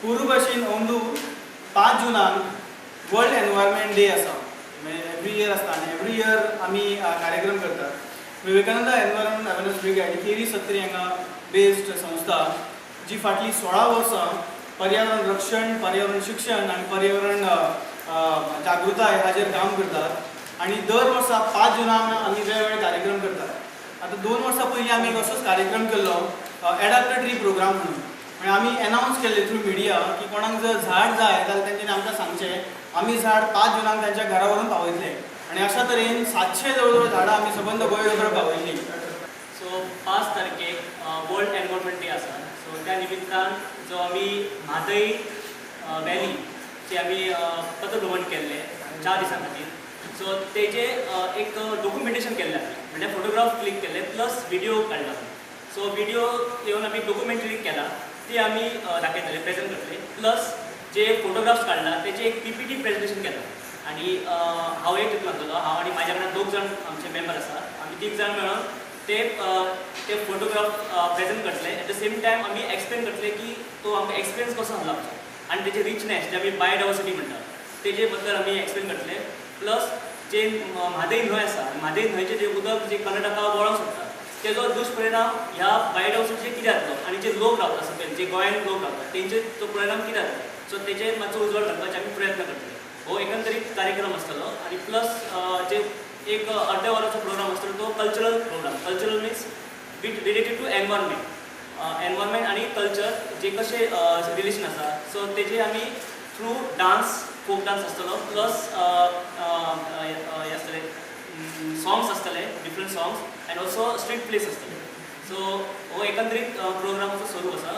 पोरू भाशेन अंदू 5 जुनाक world environment day आसा. म्हणजे एवरी इयर आसता आनी एवरी इयर आमी कार्यक्रम करतात. विवेकानंदा एनवायरमेंट अवेरनस ब्रिगेड, केरी सत्तरी हांगा बेस्ड संस्था, जी फाटलीं 16 वर्सां पर्यावरण रक्षण, पर्यावरण शिक्षण आनी पर्यावरण जागृताय हाचेर काम करतात आनी दर वर्सा 5 जुनाक आमी वेगवेगळे कार्यक्रम करतात. आतां 2 वर्सां पयलीं आमी एक असोच कार्यक्रम केल्लो, एडाप्ट अ ट्री प्रोग्राम म्हणून. म्हणजे आमी एनावन्स केल्ले थ्रू मिडिया की कोणाक जर झाड जाय जाल्यार तेंच्यांनी आमकां सांगचें, आमी झाड 5 जुनाक त्यांच्या घरा व्हरून पावयतले. आनी अशा तरेन 700 जवळ जवळ झाडां आमी सबंद गोंयभर पावयल्ली. सो 5 तारखेक वर्ल्ड एनवायरमेंट डे आसा. सो त्या निमित्तान जो आमी म्हादय व्हॅलीचे आमी पथभ्रमण केल्लें 4 दिसां खातीर, सो तेजे एक डॉक्युमेंटेशन केल्लें आमी, म्हणजे फोटोग्राफ क्लिक केल्ले प्लस व्हिडिओ काडला. सो व्हिडिओ येवन आमी डॉक्युमेंटरी केला, ती आमी दाखयतले, प्रेझेंट करतले. प्लस जे फोटोग्राफ्स काडला तेचे एक पीपीटी प्रेझेंटेशन केला आनी हांव एक तितून आसतलो. हांव आनी म्हाज्या वांगडा दोग जाण आमचे मेंबर आसा. आमी तीग जाण मेळोन ते फोटोग्राफ प्रेझेंट करतले. एट the same time आमी एक्सप्लेन करतले की तो आमकां एक्सपिरियन्स कसो जालो आमचो आनी तेजे रिचनेस, जे आमी बायोडायवर्सिटी म्हणटा, तेजे बद्दल आमी एक्सप्लेन करतले. प्लस जे म्हादय न्हंय आसा, म्हादय न्हंयचें जें उदक जे कर्नाटका वळोंक सोदता, तेजो दुश्परिणाम ह्या बायोडायवर्सिटीचेर कितें जातलो आनी जे लोक रावता सकयल, जे गोंयांत लोक रावता, तेंचेर तो परिणाम कितें जातलो, सो तेजेर मातसो उजवाड घालपाचे आमी प्रयत्न करतले. हो एकंदरीत कार्यक्रम आसतलो आनी प्लस जे एक अर्द्या वराचो प्रोग्राम आसतलो तो cultural program. Cultural means with related to environment. Environment आनी कल्चर जे कशें रिलेशन आसा, सो तेजे आमी थ्रू डान्स, फोक डान्स आसतलो, प्लस हे आसतले, सॉंग्स आसतले, different songs and also street plays आसतले. सो हो एकंदरीत प्रोग्रामाचो स्वरूप आसा.